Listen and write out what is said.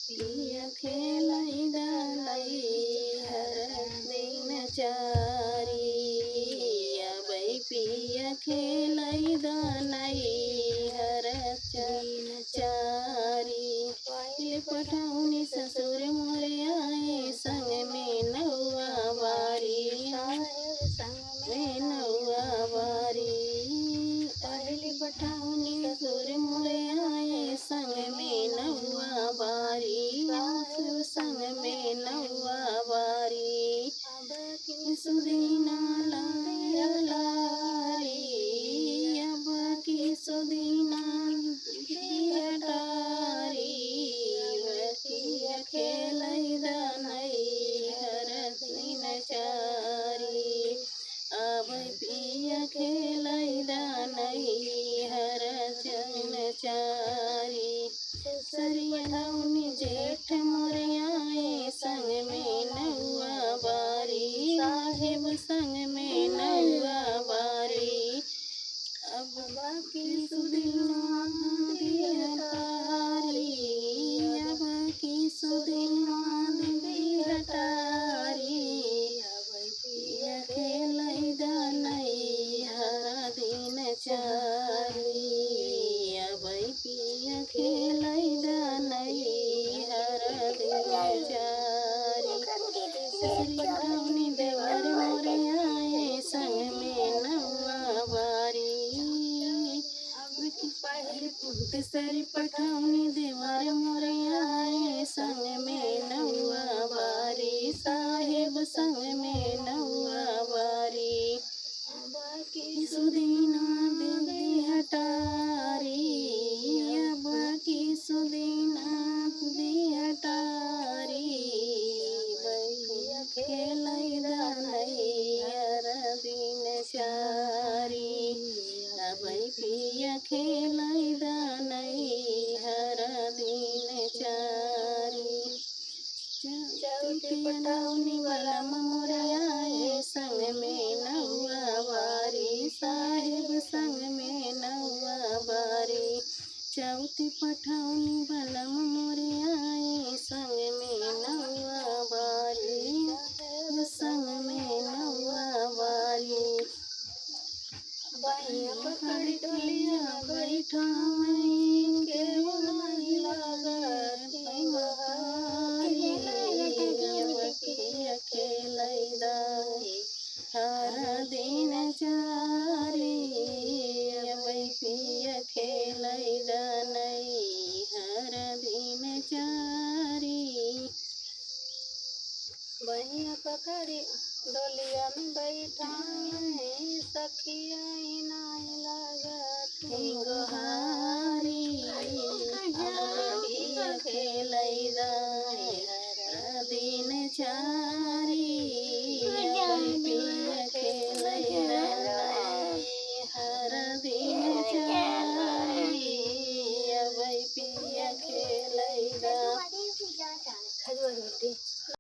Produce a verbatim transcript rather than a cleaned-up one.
पिया खेलैदा नैहर दिन चारी, अबै पिया खेलैदा नैहर दिन चारी। पहिले पठौनी ससुर मोरे आए, संग में नौआ बारी, संग में नौआ बारी। पहिले पठौनी ससुर मोरे आए, संग में नौआ बारी, आंसू संग में नौआ बारी। अब की सुदिना लाय अटारी, अब की सुदिना दी अटारी, अब पिया खेलैदा नैहर दिन चारी। अब पिया खेलैदा नैहर दिन चारी। ससुर पठौनी जेठ मोरे आए, संग में नौआ बारी, साहेब संग में नौआ बारी। अब की सुदिना दी अटारी, अब की सुदिना दी अटारी। अबै पिया खेलैदा नैहर दिन चारी, अबै पिया खेलैदा नैहर दिन चारी। ससुर पठौनी देवर मोरे आए, संग में नौआ बारी। अब की पहिले ससुर पठौनी देवर मोरे आए, संग में नौआ बारी, साहेब संग में नौआ बारी। अब की सुदिना दी अटारी, अब की सुदिना दी अटारी। अबै पिया खेलैदा नैहर दिन चारी, अबै पिया खेलैदा नैहर दिन चारी। चौथी पठौनी बलम मोरे आए, संग में नौआ बारी, साहेब संग में नौआ बारी। चौथी पठौनी बलम मोरे आए, संग में नौआ बारी, संग में नौआ बारी। बहिया पकड़ी डोलिया बैठावई, केहू नाहीं लागत गोहारी। अब पिया खेलैदा नैहर दिन चारी, अबै पिया खेलैदा नैहर दिन चारी। बहिया पकड़ी डोलिया में बैठावई, सखिया ई नाहीं लागत गोहारी। अब पिया खेलैदा नैहर दिन चारी, अब पिया खेलैदा नैहर दिन